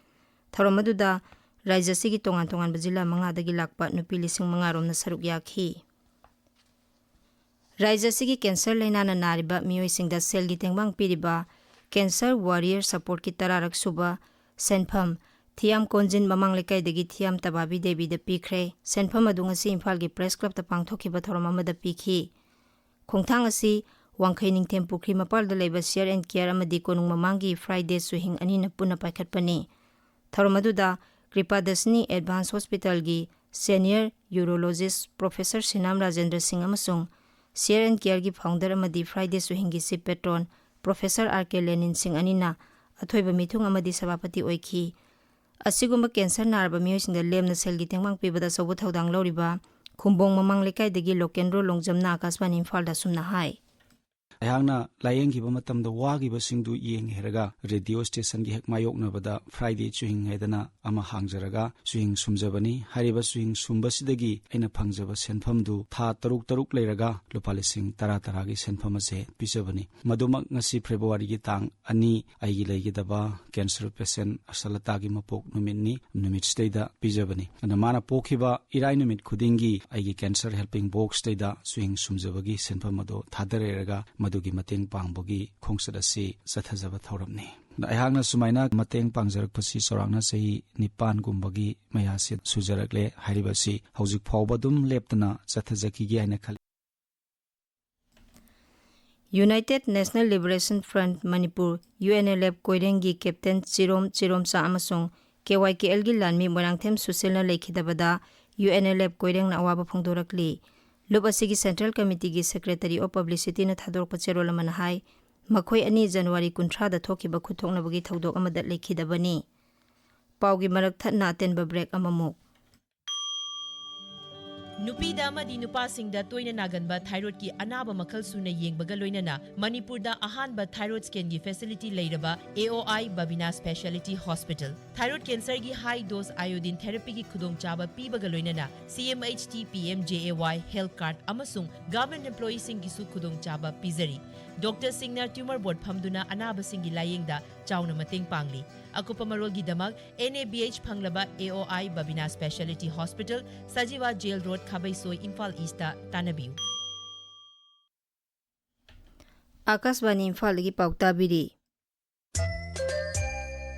ꯊꯧꯔꯝ ꯑꯗꯨꯗ ꯔꯥꯖ꯭ꯌ ꯑꯁꯤꯒꯤ ꯇꯣꯉꯥꯟ ꯇꯣꯉꯥꯟꯕ ꯖꯤꯂꯥ ꯃꯉꯥꯗꯒꯤ ꯂꯥꯛꯄ ꯅꯨꯄꯤ ꯂꯤꯁꯤꯡ ꯃꯉꯥ ꯔꯣꯝꯅ ꯁꯔꯨꯛ ꯌꯥꯈꯤ꯫ ꯔꯥꯖ꯭ꯌ ꯑꯁꯤꯒꯤ ꯀꯦꯟꯁꯔ ꯂꯥꯏꯅꯥꯅ ꯅꯥꯔꯤꯕ ꯃꯤꯑꯣꯏꯁꯤꯡꯗ ꯁꯦꯜꯒꯤ ꯇꯦꯡꯕꯥꯡ ꯄꯤꯔꯤꯕ ꯀꯦꯟꯁꯔ ꯋꯥꯔꯤꯌꯔ ꯁꯄꯣꯔꯠꯀꯤ ꯇꯔꯥꯔꯛ ꯁꯨꯕ ꯁꯦꯟꯐꯝ ꯊꯤꯌꯥꯝ ꯀꯣꯟꯖꯤꯟ ꯃꯃꯥꯡ ꯂꯩꯀꯥꯏꯗꯒꯤ ꯊꯤꯌꯥꯝ ꯇꯕꯥꯕꯤ ꯗꯦꯕꯤꯗ ꯄꯤꯈ꯭ꯔꯦ꯫ ꯁꯦꯟꯐꯝ ꯑꯗꯨ ꯉꯁꯤ ꯏꯝꯐꯥꯜꯒꯤ ꯄ꯭ꯔꯦꯁ ꯀ꯭ꯂꯕꯇ ꯄꯥꯡꯊꯣꯛꯈꯤꯕ ꯊꯧꯔꯝ ꯑꯃꯗ ꯄꯤꯈꯤ꯫ ꯈꯣꯡꯊꯥꯡ ꯑꯁꯤ ꯋꯥꯡꯈꯩ ꯅꯤꯡꯊꯦꯝ ꯄꯨꯈ꯭ꯔꯤ ꯃꯄꯥꯜꯗ ꯂꯩꯕ ꯁꯤꯌꯔ ꯑꯦꯟ ꯀꯤꯌꯔ ꯑꯃꯗꯤ ꯀꯣꯅꯨꯡ ꯃꯃꯥꯡꯒꯤ ꯐ꯭ꯔꯥꯏꯗꯦ ꯁꯨꯍꯤꯡ ꯑꯅꯤꯅ ꯄꯨꯟꯅ ꯄꯥꯏꯈꯠꯄꯅꯤ꯫ ꯊꯧꯔꯝ ꯑꯗꯨꯗ ꯀ꯭ꯔꯤꯄꯥꯗꯁꯅꯤ ꯑꯦꯗꯚꯥꯟꯁ ꯍꯣꯁꯄꯤꯇꯥꯜꯒꯤ ꯁꯦꯅꯤꯌꯔ ꯌꯨꯔꯣꯂꯣꯖꯤꯁ ꯄ꯭ꯔꯣꯐꯦꯁꯔ ꯁꯤꯅꯥꯝ ꯔꯥꯖꯦꯟꯗ꯭ꯔ ꯁꯤꯡ ꯑꯃꯁꯨꯡ ꯁꯤꯌꯔ ꯑꯦꯟ ꯀꯤꯌꯔꯒꯤ ꯐꯥꯎꯟꯗꯔ ꯑꯃꯗꯤ ꯐ꯭ꯔꯥꯏꯗꯦ ꯁꯨꯍꯤꯡꯒꯤ ꯆꯤꯐ ꯄꯦꯇ꯭ꯔꯣꯟ ꯄ꯭ꯔꯣꯐꯦꯁꯔ ꯑꯥꯔ ꯀꯦ ꯂꯦꯅꯤꯟ ꯁꯤꯡ ꯑꯅꯤꯅ ꯑꯊꯣꯏꯕ ꯃꯤꯊꯨꯡ ꯑꯃꯗꯤ ꯁꯚꯥꯄꯇꯤ ꯑꯣꯏꯈꯤ꯫ ꯑꯁꯤꯒꯨꯝꯕ ꯀꯦꯟꯁꯔ ꯅꯥꯔꯕ ꯃꯤꯑꯣꯏꯁꯤꯡꯗ ꯂꯦꯝꯅ ꯁꯦꯜꯒꯤ ꯇꯦꯡꯕꯥꯡ ꯄꯤꯕꯗ ꯑꯆꯧꯕ ꯊꯧꯗꯥꯡ ꯂꯧꯔꯤꯕ ꯈꯨꯝꯕꯣꯡ ꯃꯃꯥꯡ ꯂꯩꯀꯥꯏꯗꯒꯤ ꯂꯣꯀꯦꯟꯗ꯭ꯔꯣ ꯂꯣꯡꯖꯝꯅ ꯑꯥꯀꯥꯁꯕꯥꯅꯤ ꯏꯝꯐꯥꯜꯗ ꯑꯁꯨꯝꯅ ꯍꯥꯏ꯫ ꯑꯩꯍꯥꯛꯅ ꯂꯥꯌꯦꯡꯈꯤꯕ ꯃꯇꯝꯗ ꯋꯥꯈꯤꯕꯁꯤꯡꯗꯨ ꯌꯦꯡꯒꯦ ꯍꯥꯏꯔꯒ ꯔꯦꯗꯤꯑꯣ ꯁ꯭ꯇꯦꯁꯟꯒꯤ ꯍꯦꯛ ꯃꯥꯌꯣꯛꯅꯕꯗ ꯐ꯭ꯔꯥꯏꯗꯦ ꯆꯨꯍꯤꯡ ꯍꯥꯏꯗꯅ ꯑꯃ ꯍꯥꯡꯖꯔꯒ ꯆꯨꯍꯤꯡ ꯁꯨꯝꯖꯕꯅꯤ꯫ ꯍꯥꯏꯔꯤꯕ ꯆꯨꯍꯤꯡ ꯁꯨꯝꯕꯁꯤꯗꯒꯤ ꯑꯩꯅ ꯐꯪꯖꯕ ꯁꯦꯟꯐꯝꯗꯨ ꯊꯥ ꯇꯔꯨꯛ ꯇꯔꯨꯛ ꯂꯩꯔꯒ ꯂꯨꯄꯥ ꯂꯤꯁꯤꯡ ꯇꯔꯥ ꯇꯔꯥꯒꯤ ꯁꯦꯟꯐꯝ ꯑꯁꯦ ꯄꯤꯖꯕꯅꯤ꯫ ꯃꯗꯨꯃꯛ ꯉꯁꯤ ꯐꯦꯕ꯭ꯔꯨꯋꯥꯔꯤꯒꯤ ꯇꯥꯡ ꯑꯅꯤ ꯑꯩꯒꯤ ꯂꯩꯒꯗꯕ ꯀꯦꯟꯁꯔ ꯄꯦꯁꯦꯟ ꯑꯁꯂꯇꯥꯒꯤ ꯃꯄꯣꯛ ꯅꯨꯃꯤꯠꯅꯤ꯫ ꯅꯨꯃꯤꯠꯁꯤꯗꯩꯗ ꯄꯤꯖꯕꯅꯤ꯫ ꯑꯗꯨꯅ ꯃꯥꯅ ꯄꯣꯛꯈꯤꯕ ꯏꯔꯥꯏ ꯅꯨꯃꯤꯠ ꯈꯨꯗꯤꯡꯒꯤ ꯑꯩꯒꯤ ꯀꯦꯟꯁꯔ ꯍꯦꯜꯄꯤꯡ ꯕꯣꯛꯁꯇꯩꯗ ꯆꯨꯍꯤꯡ ꯁꯨꯝꯖꯕꯒꯤ ꯁꯦꯟꯐꯝ ꯑꯗꯣ ꯊꯥꯗꯔꯦꯔꯒ ꯃꯗꯨꯒꯤ ꯃꯇꯦꯡ ꯄꯥꯡꯕꯒꯤ ꯈꯣꯡꯆꯠ ꯑꯁꯤ ꯆꯠꯊꯖꯕ ꯊꯧꯔꯝꯅꯤ꯫ ꯑꯗ ꯑꯩꯍꯥꯛꯅ ꯁꯨꯃꯥꯏꯅ ꯃꯇꯦꯡ ꯄꯥꯡꯖꯔꯛꯄꯁꯤ ꯆꯥꯎꯔꯥꯛꯅ ꯆꯍꯤ ꯅꯤꯄꯥꯟꯒꯨꯝꯕꯒꯤ ꯃꯌꯥꯁꯤ ꯁꯨꯖꯔꯛꯂꯦ꯫ ꯍꯥꯏꯔꯤꯕꯁꯤ ꯍꯧꯖꯤꯛ ꯐꯥꯎꯕ ꯑꯗꯨꯝ ꯂꯦꯞꯇꯅ ꯆꯠꯊꯖꯈꯤꯒꯦ ꯍꯥꯏꯅ ꯈꯜꯂꯤ꯫ United National Liberation Front Manipur, U N L F, ꯀꯣꯏꯔꯦꯡꯒꯤ ꯀꯦꯞꯇꯦꯟ ꯆꯤꯔꯣꯝ ꯆꯤꯔꯣꯝꯆꯥ ꯑꯃꯁꯨꯡ ꯀꯦ ꯋꯥꯏ ꯀꯦ ꯑꯦꯜꯒꯤ ꯂꯥꯟꯃꯤ ꯃꯣꯏꯔꯥꯡꯊꯦꯝ ꯁꯨꯁꯤꯜꯅ ꯂꯩꯈꯤꯗꯕꯗ ꯌꯨ ꯑꯦꯟ ꯑꯦꯜ ꯑꯦꯐ ꯀꯣꯏꯔꯦꯡꯅ ꯑꯋꯥꯕ ꯐꯣꯡꯗꯣꯔꯛꯂꯤ꯫ ꯂꯨꯞ ꯑꯁꯤꯒꯤ ꯁꯦꯟꯇ꯭ꯔꯦꯜ ꯀꯃꯤꯇꯤꯒꯤ ꯁꯦꯀ꯭ꯔꯦꯇꯔꯤ ꯑꯣꯐ ꯄꯕ꯭ꯂꯤꯁꯤꯇꯤꯅ ꯊꯥꯗꯣꯔꯛꯄ ꯆꯦꯔꯣꯜ ꯑꯃꯅ ꯍꯥꯏ, ꯃꯈꯣꯏ ꯑꯅꯤ ꯖꯅꯋꯥꯔꯤ ꯀꯨꯟꯊ꯭ꯔꯥꯗ ꯊꯣꯛꯈꯤꯕ ꯈꯨꯠꯊꯣꯛꯅꯕꯒꯤ ꯊꯧꯗꯣꯛ ꯑꯃꯗ ꯂꯩꯈꯤꯗꯕꯅꯤ꯫ ꯄꯥꯎꯒꯤ ꯃꯔꯛ ꯊꯠꯅ ꯑꯇꯦꯟꯕ ꯕ꯭ꯔꯦꯛ ꯑꯃꯃꯨꯛ꯫ ꯅꯨꯄꯤꯗ ꯑꯃꯗꯤ ꯅꯨꯄꯥꯁꯤꯡꯗ ꯇꯣꯏꯅ ꯅꯥꯒꯟꯕ ꯊꯥꯏꯔꯣꯏꯗꯀꯤ ꯑꯅꯥꯕ ꯃꯈꯜ ꯁꯨꯅ ꯌꯦꯡꯕꯒ ꯂꯣꯏꯅꯅ ꯃꯅꯤꯄꯨꯔꯗ ꯑꯍꯥꯟꯕ ꯊꯥꯏꯔꯣꯏꯗ ꯁ꯭ꯀꯦꯟꯒꯤ ꯐꯦꯁꯤꯂꯤꯇꯤ ꯂꯩꯔꯕ A O I Babina speciality hospital. Thyroid ꯀꯦꯟꯁꯔꯒꯤ ꯍꯥꯏ ꯗꯣꯁ ꯑꯥꯏꯑꯣꯗꯤꯟ ꯊꯦꯔꯥꯄꯤꯒꯤ ꯈꯨꯗꯣꯡꯆꯥꯕ ꯄꯤꯕꯒ ꯂꯣꯏꯅꯅ C M H T P M J A Y health card ꯑꯃꯁꯨꯡ ꯒꯚꯔꯟꯃꯦꯟꯠ ꯑꯦꯝꯄ꯭ꯂꯣꯌꯤꯁꯤꯡꯒꯤꯁꯨ ꯈꯨꯗꯣꯡꯆꯥꯕ ꯄꯤꯖꯔꯤ꯫ ꯗꯣꯛꯇꯔꯁꯤꯡꯅ ꯇ꯭ꯌꯨꯃꯔ ꯕꯣꯔꯗ ꯐꯝꯗꯨꯅ ꯑꯅꯥꯕꯁꯤꯡꯒꯤ ꯂꯥꯌꯦꯡꯗ ꯆꯥꯎꯅ ꯃꯇꯦꯡ ꯄꯥꯡꯂꯤ꯫ ꯑꯀꯨꯞꯄ ꯃꯔꯣꯜꯒꯤꯗꯃꯛ ꯑꯦꯟ ꯑꯦ ꯕꯤ ꯑꯩꯆ ꯐꯪꯂꯕ A O I Babina speciality hospital, Sajiwa jail road, Khabeisoi, Imphal east ꯇꯥꯟꯅꯕꯤꯌꯨ꯫ ꯑꯥꯀꯥꯁꯕꯥꯅꯤ ꯏꯝꯐꯥꯜꯗꯒꯤ ꯄꯥꯎ ꯇꯥꯕꯤꯔꯤ꯫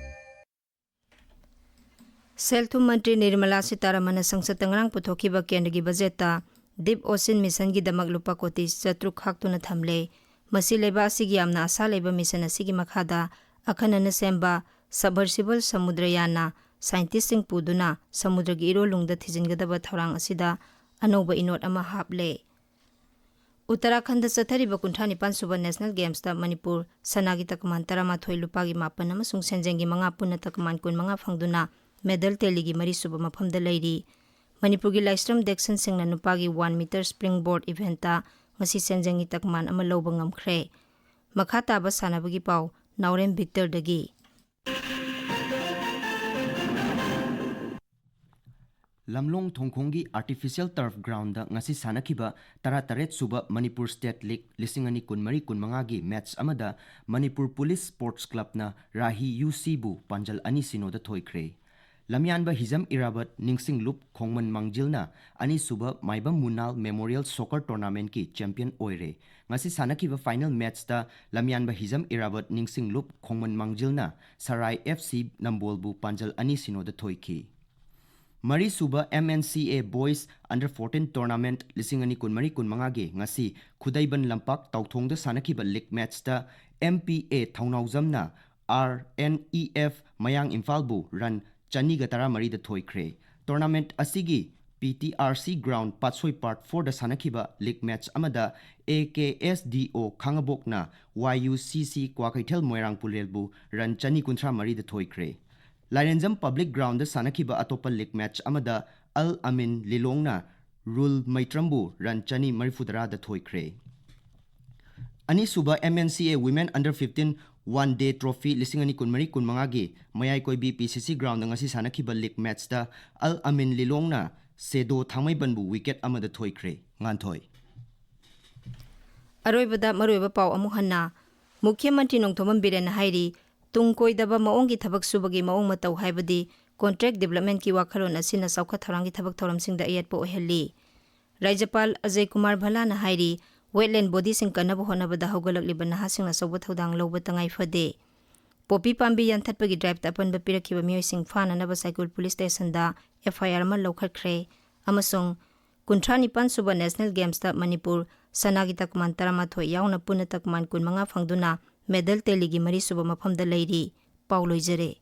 ꯁꯦꯜ ꯊꯨꯝ ꯃꯟꯇ꯭ꯔꯤ ꯅꯤꯔꯃꯂꯥ ꯁꯤꯇꯥꯔꯥꯃꯟꯅ ꯁꯪꯁꯠꯇ ꯉꯔꯥꯡ ꯄꯨꯊꯣꯛꯈꯤꯕ ꯀꯦꯟꯗ꯭ꯔꯒꯤ ꯕꯖꯦꯠꯇ ꯗꯤꯞ ꯑꯣꯁꯤꯟ ꯃꯤꯁꯟꯒꯤꯗꯃꯛ ꯂꯨꯄꯥ ꯀꯣꯇꯤ ꯆꯥꯇ꯭ꯔꯨꯛ ꯈꯥꯛꯇꯨꯅ ꯊꯝꯂꯦ꯫ ꯃꯁꯤ ꯂꯩꯕꯥꯛ ꯑꯁꯤꯒꯤ ꯌꯥꯝꯅ ꯑꯁꯥ ꯂꯩꯕ ꯃꯤꯁꯟ ꯑꯁꯤꯒꯤ ꯃꯈꯥꯗ ꯑꯈꯟꯅꯅ ꯁꯦꯝꯕ ꯁꯕꯃꯔꯁꯤꯕꯜ ꯁꯃꯨꯗ꯭ꯔꯌꯥꯟꯅ ꯁꯥꯏꯟꯇꯤꯁꯁꯤꯡ ꯄꯨꯗꯨꯅ ꯁꯃꯨꯗ꯭ꯔꯒꯤ ꯏꯔꯣꯜ ꯂꯨꯡꯗ ꯊꯤꯖꯤꯟꯒꯗꯕ ꯊꯧꯔꯥꯡ ꯑꯁꯤꯗ ꯑꯅꯧꯕ ꯏꯅꯣꯠ ꯑꯃ ꯍꯥꯞꯂꯦ꯫ ꯎꯠꯇꯔꯥꯈꯟꯗ ꯆꯠꯊꯔꯤꯕ ꯀꯨꯟꯊ꯭ꯔꯥ ꯅꯤꯄꯥꯟ ꯁꯨꯕ ꯅꯦꯁꯅꯦꯜ ꯒꯦꯝꯁꯇ ꯃꯅꯤꯄꯨꯔ ꯁꯅꯥꯒꯤ ꯇꯀꯃꯥꯟ ꯇꯔꯥꯃꯥꯊꯣꯏ, ꯂꯨꯄꯥꯒꯤ ꯃꯥꯄꯟ ꯑꯃꯁꯨꯡ ꯁꯦꯟꯖꯦꯡꯒꯤ ꯃꯉꯥ, ꯄꯨꯟꯅ ꯇꯀꯃꯥꯟ ꯀꯨꯟꯃꯉꯥ ꯐꯪꯗꯨꯅ ꯃꯦꯗꯜ ꯇꯦꯂꯤꯒꯤ ꯃꯔꯤꯁꯨꯕ ꯃꯐꯝꯗ ꯂꯩꯔꯤ꯫ ꯃꯅꯤꯄꯨꯔꯒꯤ ꯂꯥꯏꯁ꯭ꯔꯝ ꯗꯦꯛꯁꯟ ꯁꯤꯡꯅ ꯅꯨꯄꯥꯒꯤ ꯋꯥꯟ ꯃꯤꯇꯔ ꯁ꯭ꯄ꯭ꯔꯤꯡ ꯕꯣꯔꯗ ꯏꯚꯦꯟꯠꯇ ꯉꯁꯤ ꯁꯦꯟꯖꯦꯡꯒꯤ ꯇꯀꯃꯥꯟ ꯑꯃ ꯂꯧꯕ ꯉꯝꯈ꯭ꯔꯦ꯫ ꯃꯈꯥ ꯇꯥꯕ ꯁꯥꯟꯅꯕꯒꯤ ꯄꯥꯎ ꯅꯥꯎꯔꯦꯝ ꯚꯤꯛꯇꯔꯗꯒꯤ꯫ ꯂꯝꯂꯣꯡ ꯊꯣꯡꯈꯣꯡꯒꯤ ꯑꯥꯔꯇꯤꯐꯤꯁꯤꯌꯦꯜ ꯇꯔꯐ ꯒ꯭ꯔꯥꯎꯟꯗ ꯉꯁꯤ ꯁꯥꯟꯅꯈꯤꯕ ꯇꯔꯥꯇꯔꯦꯠ ꯁꯨꯕ ꯃꯅꯤꯄꯨꯔ ꯁ꯭ꯇꯦꯠ ꯂꯤꯒ ꯂꯤꯁꯤꯡ ꯑꯅꯤ ꯀꯨꯟꯃꯔꯤ ꯀꯨꯟꯃꯉꯥꯒꯤ ꯃꯦꯆ ꯑꯃꯗ Manipur police sports ꯀ꯭ꯂꯕꯅ Rahi U ꯁꯤꯕꯨ ꯄꯥꯟꯖꯜ ꯑꯅꯤ ꯁꯤꯅꯣꯗ ꯊꯣꯏꯈ꯭ꯔꯦ꯫ ꯂꯝꯌꯥꯟꯕ ꯍꯤꯖꯝ ꯏꯔꯥꯕꯠ ꯅꯤꯡꯁꯤꯡꯂꯨꯞ ꯈꯣꯡꯃꯟ ꯃꯥꯡꯖꯤꯜꯅ ꯑꯅꯤꯁꯨꯕ ꯃꯥꯏꯕꯝ ꯃꯨꯅꯥꯜ ꯃꯦꯃꯣꯔꯤꯌꯦꯜ ꯁꯣꯀꯔ ꯇꯣꯔꯅꯥꯃꯦꯟꯠꯀꯤ ꯆꯦꯝꯄꯤꯌꯟ ꯑꯣꯏꯔꯦ꯫ ꯉꯁꯤ ꯁꯥꯟꯅꯈꯤꯕ ꯐꯥꯏꯅꯦꯜ ꯃꯦꯆꯇ ꯂꯝꯌꯥꯟꯕ ꯍꯤꯖꯝ ꯏꯔꯥꯕꯠ ꯅꯤꯡꯁꯤꯡꯂꯨꯞ ꯈꯣꯡꯃꯟ ꯃꯥꯡꯖꯤꯜꯅ ꯁꯔꯥꯏ ꯑꯦꯐ ꯁꯤ ꯅꯝꯕꯣꯜꯕꯨ ꯄꯥꯟꯖꯜ ꯑꯅꯤ ꯁꯤꯅꯣꯗ ꯊꯣꯏꯈꯤ꯫ ꯃꯔꯤꯁꯨꯕ M N C A boys under fourteen tournament ꯂꯤꯁꯤꯡ ꯑꯅꯤ ꯀꯨꯟꯃꯔꯤ ꯀꯨꯟꯃꯉꯥꯒꯤ ꯉꯁꯤ ꯈꯨꯗꯩꯕꯟ ꯂꯝꯄꯥꯛ ꯇꯥꯎꯊꯣꯡꯗ ꯁꯥꯟꯅꯈꯤꯕ ꯂꯤꯒ ꯃꯦꯆꯇ ꯑꯦꯝ ꯄꯤ ꯑꯦ ꯊꯧꯅꯥꯎꯖꯝꯅ ꯑꯥꯔ ꯑꯦꯟ ꯏ ꯑꯦꯐ ꯃꯌꯥꯡ ꯏꯝꯐꯥꯜꯕꯨ ꯔꯟ ꯆꯅꯤꯒ ꯇꯔꯥꯃꯔꯤꯗ ꯊꯣꯏꯈ꯭ꯔꯦ꯫ ꯇꯣꯔꯅꯥꯃꯦꯟꯠ ꯑꯁꯤꯒꯤ P T R C ground ꯄꯥꯠꯁꯣꯏ ꯄꯥꯔꯠ ꯐꯣꯔꯗ ꯁꯥꯟꯅꯈꯤꯕ ꯂꯤꯒ ꯃꯦꯆ ꯑꯃꯗ ꯑꯦ ꯀꯦ ꯑꯦꯁ ꯗꯤ ꯑꯣ ꯈꯥꯡꯉꯕꯣꯛꯅ ꯋꯥꯏ ꯌꯨ ꯁꯤ ꯁꯤ ꯀ꯭ꯋꯥꯀꯩꯊꯦꯜ ꯃꯣꯏꯔꯥꯡ ꯄꯨꯂꯦꯜꯕꯨ ꯔꯟ ꯆꯅꯤ ꯀꯨꯟꯊ꯭ꯔꯥ ꯃꯔꯤꯗ ꯊꯣꯏꯈ꯭ꯔꯦ꯫ ꯂꯥꯏꯔꯦꯟꯖꯝ ꯄꯕ꯭ꯂꯤꯛ ꯒ꯭ꯔꯥꯎꯟꯗ ꯁꯥꯟꯅꯈꯤꯕ ꯑꯇꯣꯞꯄ ꯂꯤꯒ ꯃꯦꯆ ꯑꯃꯗ ꯑꯜ ꯑꯃꯤꯟ ꯂꯤꯂꯣꯡꯅ ꯔꯨꯜ ꯃꯩꯇ꯭ꯔꯝꯕꯨ ꯔꯟ ꯆꯅꯤ ꯃꯔꯤꯐꯨꯇꯔꯥꯗ ꯊꯣꯏꯈ꯭ꯔꯦ꯫ ꯑꯅꯤꯁꯨꯕ M N C A Women Under fifteen One Day Trophy ꯂꯤꯁꯤꯡ ꯑꯅꯤ ꯀꯨꯟꯃꯔꯤ ꯀꯨꯟꯃꯉꯥꯒꯤ ꯃꯌꯥꯏ ꯀꯣꯏꯕꯤ P C C groundꯗ ꯉꯁꯤ ꯁꯥꯟꯅꯈꯤꯕ ꯂꯤꯒ ꯃꯦꯠꯆꯇ ꯑꯜ ꯑꯃꯤꯟ ꯂꯤꯂꯣꯡꯅ ꯁꯦꯗꯣ ꯊꯥꯡꯃꯩꯕꯟꯕꯨ ꯋꯤꯀꯦꯠ ꯑꯃꯗ ꯊꯣꯏꯈ꯭ꯔꯦ꯫ ꯉꯥꯟꯊꯣꯏ꯫ ꯑꯔꯣꯏꯕꯗ ꯃꯔꯨꯑꯣꯏꯕ ꯄꯥꯎ ꯑꯃꯨꯛ ꯍꯟꯅ꯫ ꯃꯨꯈ꯭ꯌ ꯃꯟꯇ꯭ꯔꯤ ꯅꯣꯡꯊꯣꯝꯕꯝ ꯕꯤꯔꯦꯟꯅ ꯍꯥꯏꯔꯤ, ꯇꯨꯡ ꯀꯣꯏꯗꯕ ꯃꯑꯣꯡꯒꯤ ꯊꯕꯛ ꯁꯨꯕꯒꯤ ꯃꯑꯣꯡ ꯃꯇꯧ, ꯍꯥꯏꯕꯗꯤ ꯀꯣꯟꯇ꯭ꯔꯦꯛ ꯗꯤꯕꯂꯞꯃꯦꯟꯠꯀꯤ ꯋꯥꯈꯜꯂꯣꯟ ꯑꯁꯤꯅ ꯆꯥꯎꯈꯠ ꯊꯧꯔꯥꯡꯒꯤ ꯊꯕꯛ ꯊꯧꯔꯝꯁꯤꯡꯗ ꯑꯌꯦꯠꯄ ꯑꯣꯏꯍꯜꯂꯤ꯫ ꯔꯥꯖ꯭ꯌꯄꯥꯜ ꯑꯖꯌ ꯀꯨꯃꯥꯔ ꯚꯜꯂꯥꯅ ꯍꯥꯏꯔꯤ, ꯋꯦꯠꯂꯦꯟ ꯕꯣꯗꯤꯁꯤꯡ ꯀꯟꯅꯕ ꯍꯣꯠꯅꯕꯗ ꯍꯧꯒꯠꯂꯛꯂꯤꯕ ꯅꯍꯥꯁꯤꯡꯅ ꯑꯆꯧꯕ ꯊꯧꯗꯥꯡ ꯂꯧꯕ ꯇꯉꯥꯏ ꯐꯗꯦ꯫ ꯄꯣꯄꯤ ꯄꯥꯝꯕꯤ ꯌꯥꯟꯊꯠꯄꯒꯤ ꯗ꯭ꯔꯥꯏꯚꯇ ꯑꯄꯟꯕ ꯄꯤꯔꯛꯈꯤꯕ ꯃꯤꯑꯣꯏꯁꯤꯡ ꯐꯥꯅꯅꯕ ꯁꯥꯏꯀꯨꯜ ꯄꯨꯂꯤꯁ ꯁ꯭ꯇꯦꯁꯟꯗ F I R ꯑꯃ ꯂꯧꯈꯠꯈ꯭ꯔꯦ꯫ ꯑꯃꯁꯨꯡ ꯀꯨꯟꯊ꯭ꯔꯥ ꯅꯤꯄꯥꯟ ꯁꯨꯕ ꯅꯦꯁꯅꯦꯜ ꯒꯦꯝꯁꯇ ꯃꯅꯤꯄꯨꯔ ꯁꯅꯥꯒꯤ ꯇꯀꯃꯥꯟ ꯇꯔꯥꯃꯥꯊꯣꯏ ꯌꯥꯎꯅ ꯄꯨꯟꯅ ꯇꯀꯃꯥꯟ ꯀꯨꯟꯃꯉꯥ ꯐꯪꯗꯨꯅ ꯃꯦꯗꯜ ꯇꯦꯂꯤꯒꯤ ꯃꯔꯤꯁꯨꯕ ꯃꯐꯝꯗ ꯂꯩꯔꯤ꯫ ꯄꯥꯎ ꯂꯣꯏꯖꯔꯦ꯫